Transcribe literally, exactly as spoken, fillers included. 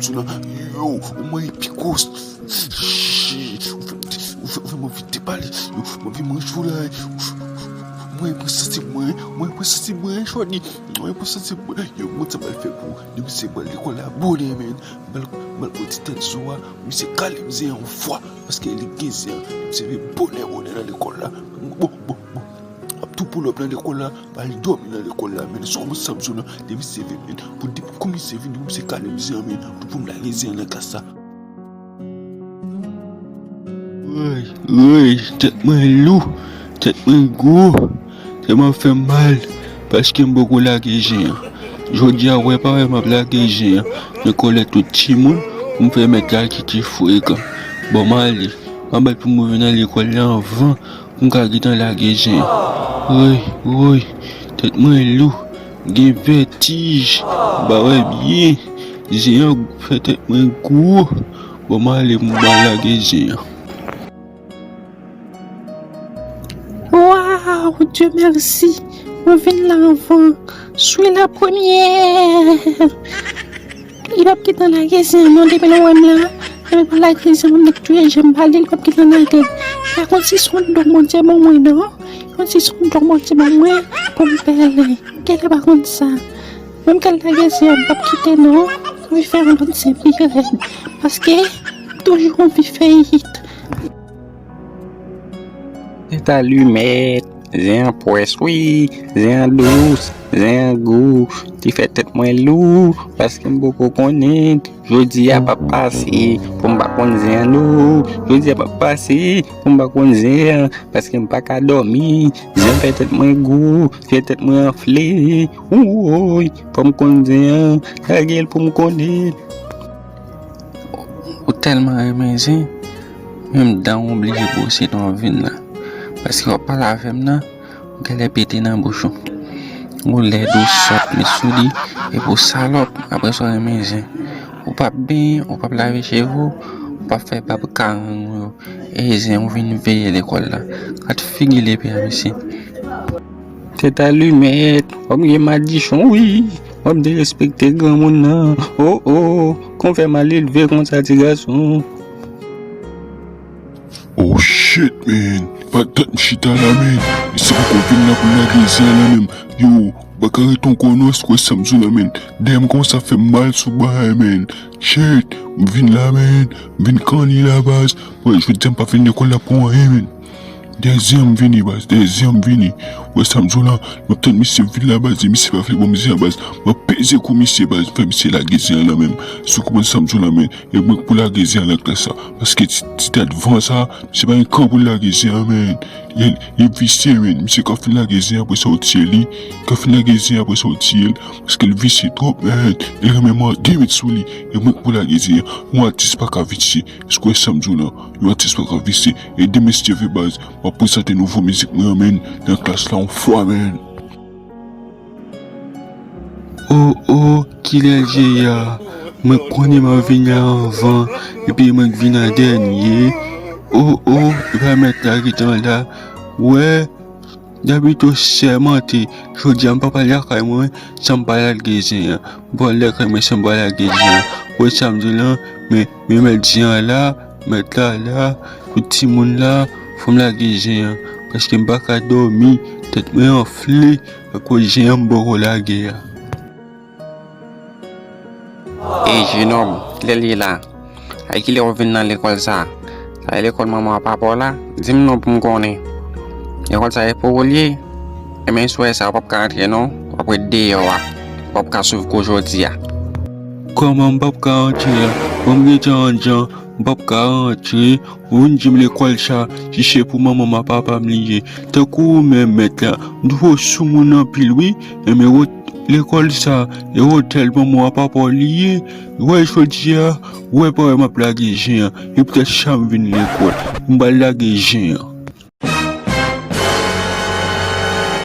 Zona, yo, ou mwen epikos. Ou fè, ou fè, ou fè mwen vite pale. Yo, mwen vin manje w la. Mwen pran santi mwen, mwen pran santi mwen, Jodi. Mwen pran santi mwen. Yo, mwen sa pral fè pou. Depi se pral lekòl la, bonè, men. Mal, mal konti tèt zo a. Misye kale mizè yon fwa. Paske li gen zen. Misye vin bonè, bonè nan lekòl la. Bon, bon, bon. Ap tou pull up nan lekòl la. Al dòmi nan lekòl la, men. Sou kòman sa m sou nan, depi se vin, men. Pou depi kou misye vin, depi misye kale mizè an, men. Pou, pou m lage zen an nan klas la. Woy, woy, tèt mwen lou, tèt mwen gwo, tèt mwen ap fè m mal, paske m poko lage zen an. Jodi a, wè parèy m ap lage zen an, nan kòlèt tout timoun, pou m fè mèt la kite frekan. Bon, m ale, m ap bat pou m rive nan lekòl la anvan, pou m ka gentan lage zen an. Woy, woy, tèt mwen lou, gen vètij, m pa wè byen, zen an fè tèt mwen gwo. Bon, m ale, m pral lage zen an. Waw, Dye mèsi, mwen vin la anvan. Swi la premyè. Li p ap gentan lage zen an non, depi l wè m la. Depi l pa lage zen an, m mèt touye je m ba li, li p ap gentan lage l. Pa konn si se yon don Bondye ban mwen non. Konn si se yon don Bondye ban mwen pou m pèlen. Genlè pa konn sa. Menm ke l lage zen an, m p ap kite non. Anvi fè yon lòt zen pi rèd. Paske m toujou anvi fè hit. Tèt alimèt, zen an pwès wi, zen an dous, zen an gou, li fè tèt mwen lou, paske m poko konnen, jodi a p ap pase, pou m pa konn zen an non, jodi a p ap pase, pou m pa konn zen an, paske m pa ka dòmi, zen an fè tèt mwen gou, fè tèt mwen anfle, wouy, fò m konn zen an, lage l pou m konnen. Ou tèlman renmen zen, menm dan w oblije bwose tan w vin la. Paske w ap pale avè m nan, ou genlè pete nan bouch ou. Ou lèd, ou sòt, met sou li, epi w salòp, apre sa w renmen zen. Ou p ap benyen, ou p ap lave cheve w, ou p ap fè bab karang ou yo. E zen, ou vin veye lekòl la. Gad figi lepè a, mesye. Tèt alimèt, w ap gen madichon, wi. W ap derespekte granmoun nan. O, o, kon fè mal elve konsa, ti gason. Oh shit, man. Pa tann chita la, man. Misye poko vin la pou l lage zen an la menm. Yo, pa ka ret ankò non, èske w wè sa m di w la, man? Dèyè m kòmanse ap fè m mal sou bagay, man. Shit, m vin la, man. M vin kanni la, baz. Wè, jodi a m pa vin lekòl la pou anyen, man. Dèyè zen an m vini, baz. Dèyè zen an m vini. Wè sa m di w la, m ap tann misye vin la, baz. E misye pa vle ban m zen an, baz. M ap peze kou misye, baz. M fè misye lage zen an la menm. Si w konprann sa m di w la, man. E mwen k pou lage zen an nan klas la. Paske ti, ti dat van sa, misye pa gen kan pou l lage zen an, man. Li, li visye, man. Misye ka fin lage zen an, apre sa w tiye li. Li ka fin lage zen an, apre sa w tiye l. Paske l visye twòp, man. Li renmen mande met sou li. E mwen k pou lage zen an. Yon atis pa ka visye. Èske w wè sa m di w la? Yon atis pa ka visye. E demen, si Dye vle, baz, m ap prezante nouvo mizik mwen an, man, nan klas la yon fwa, man. O, o, kilè l ye a? Mwen konnen m ap vin la anvan, epi mwen k vin an dènye. O, o, e pa mèt la gentan la. Wè, Dabito sèmante, jodi a m p ap al lakay mwen san m pa lage zen an. M p ap al lakay mwen san m pa lage zen an. Wè sa m di w la, men, men mèt zen an la, mèt la la, tout timoun la, fò m lage zen an. Paske m pa ka dòmi, tèt mwen anfle, akoz zen an m poko lage a. Ey, jenòm, kilè l ye la? Ay, kilè w vin nan lekòl sa? Sa e lekòl manman w ak papa w la? Di m non pou m konnen. Lekòl sa e pou ou l ye? Enben, si w wè sa, w p ap ka antre non. W ap ret deyò a. W p ap ka swiv kou jodi a. Kòman m p ap ka antre a? Bon, m gentan anndan, m p ap ka antre. Ou vin di m lekòl sa, si se pou manman m ak papa m li ye. Tankou ou menm, mèt la, m twò sou moun anpil, wi. Enben, lekòl sa, e otèl manman w ak papa w li ye. Wè, jodi a, wè parèy m ap lage zen an. E poutèt sa m vin lekòl. M pral lage zen an.